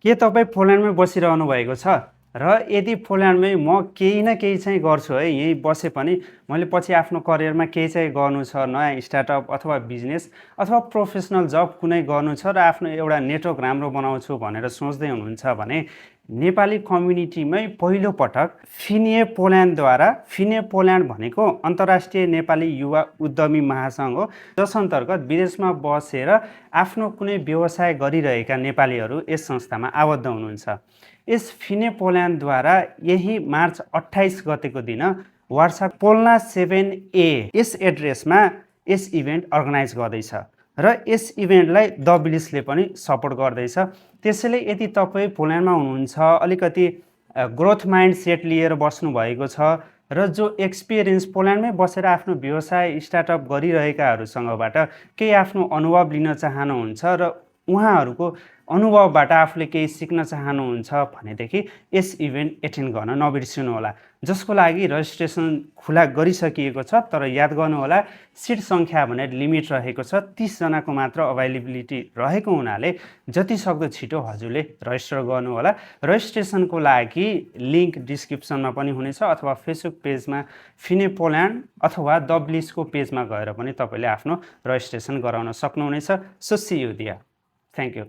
के तपाईँ पोल्यान्डमै बसिरहनु भएको छ र यदि पोल्यान्डमै म केही न केही चाहिँ गर्छु है, यहीँ बसे पनि मैले पछि आफ्नो करियरमा केही चाहिँ गर्नु छ, नयाँ स्टार्टअप अथवा बिजनेस अथवा प्रोफेसनल जब कुनै गर्नु छ र आफ्नो एउटा नेटवर्क राम्रो बनाउँछु भनेर सोच्दै हुनुहुन्छ भने नेपाली कम्युनिटीमै पहिलो पटक फिने पोल्यान्डद्वारा, फिने पोल्यान्ड भनेको अन्तर्राष्ट्रिय नेपाली युवा उद्यमी महासङ्घ हो, जस अन्तर्गत विदेशमा बसेर आफ्नो कुनै व्यवसाय गरिरहेका नेपालीहरू यस संस्थामा आबद्ध हुनुहुन्छ। यस फिने पोल्यान्डद्वारा यही मार्च 28 गतेको दिन वार्सा पोल्ना 7A यस एड्रेसमा यस इभेन्ट अर्गनाइज गर्दैछ र यस इभेन्टलाई द विलेजले पनि सपोर्ट गर्दैछ। त्यसैले यदि तपाईँ पोल्यान्डमा हुनुहुन्छ, अलिकति ग्रोथ माइन्ड सेट लिएर बस्नु भएको छ र जो एक्सपिरियन्स पोल्यान्डमै बसेर आफ्नो व्यवसाय स्टार्टअप गरिरहेकाहरूसँगबाट केही आफ्नो अनुभव लिन चाहनुहुन्छ र उहाँहरूको अनुभवबाट आफूले केही सिक्न चाहनुहुन्छ भनेदेखि यस इभेन्ट एटेन्ड गर्न नबिर्सिनुहोला, जसको लागि रजिस्ट्रेसन खुला गरिसकिएको छ। तर याद गर्नुहोला, सिट सङ्ख्या भनेर लिमिट रहेको छ, 30 जनाको मात्र अभाइलेबिलिटी रहेको हुनाले जति सक्दो छिटो हजुरले रजिस्टर गर्नुहोला। रजिस्ट्रेसनको लागि लिङ्क डिस्क्रिप्सनमा पनि हुनेछ अथवा फेसबुक पेजमा फिने पोल्यान्ड अथवा द विलेजको पेजमा गएर पनि तपाईँले आफ्नो रजिस्ट्रेसन गराउन सक्नुहुनेछ। So see you there. Thank you.